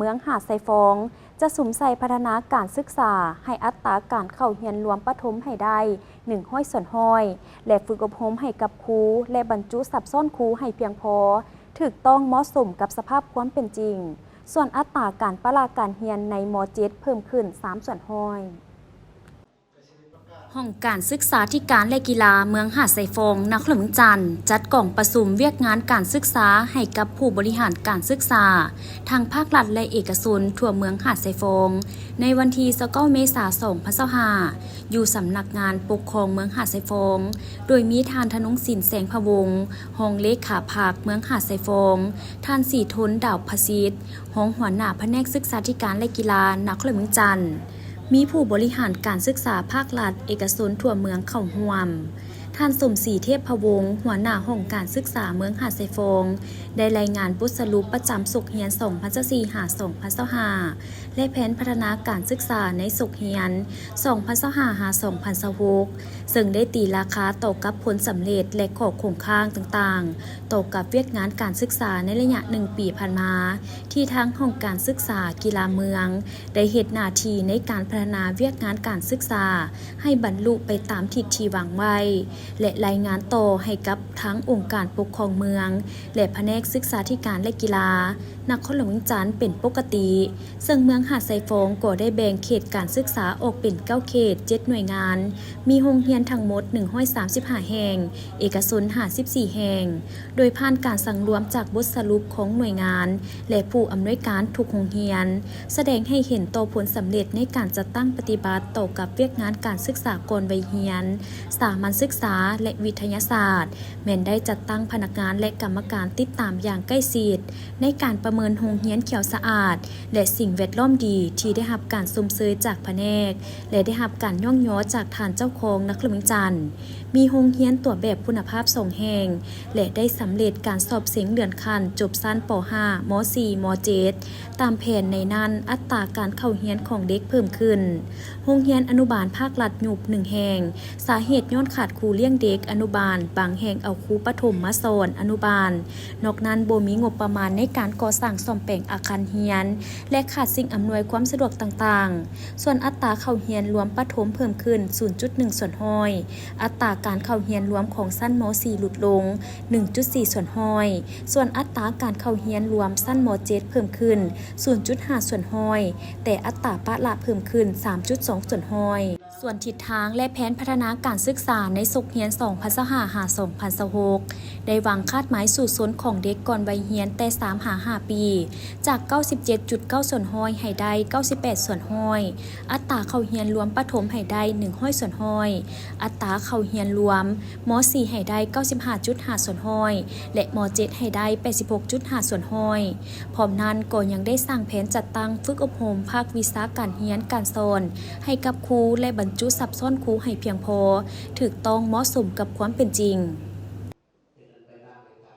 ເມືອງຫາດຊາຍຟອງ ຈະສຸມໃສ່ພັດທະນາການສຶກສາ ໃຫ້ອັດຕາການເຂົ້າຮຽນລວມປະຖົມໃຫ້ໄດ້ ໜຶ່ງຮ້ອຍສ່ວນຮ້ອຍ ແລະ ຝຶກອົບຮົມໃຫ້ກັບຄູ ແລະ ບັນຈຸສັບຊ້ອນຄູໃຫ້ພຽງພໍ, ຖືກຕ້ອງເໝາະສົມກັບສະພາບຄວາມເປັນຈິງ. ສ່ວນອັດຕາການປະລະການຮຽນໃນ ມໍເຈັດ ເພີ່ມຂຶ້ນ ສາມສ່ວນຮ້ອຍ. ຫ້ອງການສຶກສາທິການ ແລະ ກິລາເມືອງຫາດຊາຍຟອງ ນະຄອນຫຼວງວຽງຈັນ ຈັດກອງປະຊຸມວຽກງານການສຶກສາໃຫ້ກັບຜູ້ບໍລິຫານການສຶກສາ ທັງພາກລັດ ແລະ ເອກະຊົນ ທົ່ວເມືອງຫາດຊາຍຟອງ ໃນວັນທີ ຊາວເກົ້າ ເມສາ ສອງພັນຊາວຫ້າ ຢູ່ສຳນັກງານປົກຄອງເມືອງຫາດຊາຍຟອງ, ໂດຍມີທ່ານ ທະນົງສິນ ແສງພະວົງ ຮອງເລຂາພັກເມືອງຫາດຊາຍຟອງ, ທ່ານ ສີທົນ ດາວພະສິດ ຮອງຫົວໜ້າພະແນກສຶກສາທິການ ແລະ ກິລາ ນະຄອນຫຼວງວຽງຈັນ, ມີຜູ້ບໍລິຫານການສຶກສາພາກລັດ, ເອກະຊົນທົ່ວເມືອງເຂົ້າຮ່ວມ. ທ່ານ ສົມສີ ເທບພະວົງ ຫົວໜ້າຫ້ອງການສຶກສາເມືອງຫາດຊາຍຟອງ ໄດ້ລາຍງານບົດສະຫຼຸບປະຈຳສົກຮຽນ ສອງພັນຊາວສີ່ ຫາ ສອງພັນຊາວຫ້າ ແລະ ແຜນພັດທະນາການສຶກສາໃນສົກຮຽນ ສອງພັນຊາວຫ້າ ຫາ ສອງພັນຊາວຫົກ ເຊິ່ງໄດ້ຕີລາຄາຕໍ່ກັບຜົນສຳເລັດ ແລະ ຂໍ້ຄົງຄ້າງຕ່າງໆ ຕໍ່ກັບວຽກງານການສຶກສາໃນໄລຍະໜຶ່ງປີຜ່ານມາ ທີ່ທາງຫ້ອງການສຶກສາກິລາເມືອງ ໄດ້ເຮັດໜ້າທີ່ໃນການພັດທະນາວຽກງານການສຶກສາໃຫ້ບັນລຸໄປຕາມທິດທີ່ວາງໄວ້ ແລະ ລາຍງານຕໍ່ໃຫ້ກັບທາງອົງການປົກຄອງເມືອງ ແລະ ພະແນກສຶກສາທິການ ແລະ ກິລາ ນະຄອນຫຼວງວຽງຈັນເປັນປົກກະຕິ, ເຊິ່ງເມືອງຫາດຊາຍຟອງກໍໄດ້ແບ່ງເຂດການສຶກສາອອກເປັນເກົ້າເຂດ ເຈັດໜ່ວຍງານ, ມີໂຮງຮຽນທັງໝົດ ໜຶ່ງຮ້ອຍສາມສິບຫ້າແຫ່ງ, ເອກະຊົນ ຫ້າສິບສີ່ແຫ່ງ, ໂດຍຜ່ານການສັງລວມຈາກບົດສະຫຼຸບຂອງໜ່ວຍງານ ແລະ ຜູ້ອຳນວຍການທຸກໂຮງຮຽນ, ສະແດງໃຫ້ເຫັນຕໍ່ຜົນສຳເລັດໃນການຈັດຕັ້ງປະຕິບັດຕໍ່ກັບວຽກງານການສຶກສາກ່ອນໄວຮຽນ, ສາມັນສຶກສາ ແລະ ວິທະຍາສາດ, ແມ່ນໄດ້ຈັດຕັ້ງພະນັກງານ ແລະ ກຳມະການຕິດຕາມຢ່າງໃກ້ຊິດ ໃນການປະເມີນໂຮງຮຽນຂຽວສະອາດ ແລະ ສິ່ງແວດລ້ອມດີ ທີ່ໄດ້ຮັບການຊົມເຊີຍຈາກພະແນກ ແລະ ໄດ້ຮັບການຍ້ອງຍໍຈາກທ່ານເຈົ້າຄອງນະຄອນຫຼວງວຽງຈັນ. ມີໂຮງຮຽນຕົວແບບຄຸນນະພາບສອງແຫ່ງ ແລະ ໄດ້ສຳເລັດການສອບເສັງເລື່ອນຂັ້ນຈົບຊັ້ນ ປໍຫ້າ ມໍສີ່ ມໍເຈັດ ຕາມແຜນ. ໃນນັ້ນ, ອັດຕາການເຂົ້າຮຽນຂອງເດັກເພີ່ມຂຶ້ນ. ໂຮງຮຽນອະນຸບານພາກລັດຍຸບໜຶ່ງແຫ່ງ, ສາເຫດຍ້ອນຂາດຄູລ້ຽງເດັກອະນຸບານ, ບາງແຫ່ງເອົາຄູປະຖົມມາສອນອະນຸບານ. ນອກນັ້ນ, ບໍ່ມີງົບປະມານໃນການກໍ່ສ້າງສ້ອມແປງອາຄານຮຽນ ແລະ ຂາດສິ່ງອຳນວຍຄວາມສະດວກຕ່າງໆ. ສ່ວນອັດຕາເຂົ້າຮຽນລວມປະຖົມເພີ່ມຂຶ້ນ ສູນຈຸດໜຶ່ງສ່ວນຮ້ອຍ, ອັດຕາການເຂົ້າຮຽນລວມຂອງຊັ້ນ ມໍສີ່ ຫຼຸດລົງ ໜຶ່ງຈຸດສີ່ສ່ວນຮ້ອຍ, ສ່ວນອັດຕາການເຂົ້າຮຽນລວມຊັ້ນ ມໍເຈັດ ເພີ່ມຂຶ້ນ ສູນຈຸດຫ້າສ່ວນຮ້ອຍ, ແຕ່ອັດຕາປະລະເພີ່ມຂຶ້ນ ສາມຈຸດສອງສ່ວນຮ້ອຍ. ສ່ວນທິດທາງ ແລະ ແຜນພັດທະນາການສຶກສາໃນສົກຮຽນ ສອງພັນຊາວຫ້າ ຫາ ສອງພັນຊາວຫົກ ໄດ້ວາງຄາດໝາຍສູ້ຊົນຂອງເດັກກ່ອນໄວຮຽນແຕ່ ສາມ ຫາ ຫ້າປີ ຈາກ ເກົ້າສິບເຈັດຈຸດເກົ້າສ່ວນຮ້ອຍ ໃຫ້ໄດ້ ເກົ້າສິບແປດສ່ວນຮ້ອຍ, ອັດຕາເຂົ້າຮຽນລວມປະຖົມໃຫ້ໄດ້ ໜຶ່ງຮ້ອຍສ່ວນຮ້ອຍ, ອັດຕາເຂົ້າຮຽນລວມ ມໍສີ່ ໃຫ້ໄດ້ ເກົ້າສິບຫ້າຈຸດຫ້າສ່ວນຮ້ອຍ ແລະ ມໍເຈັດ ໃຫ້ໄດ້ ແປດສິບຫົກຈຸດຫ້າສ່ວນຮ້ອຍ. ພ້ອມນັ້ນ, ກໍຍັງໄດ້ສ້າງແຜນຈັດຕັ້ງຝຶກອົບຮົມພາກວິຊາການຮຽນການສອນໃຫ້ກັບຄູ ແລະ ບັນຈຸສັບຊ້ອນຄູໃຫ້ພຽງພໍ, ຖືກຕ້ອງ, ເໝາະສົມກັບຄວາມເປັນຈິງ.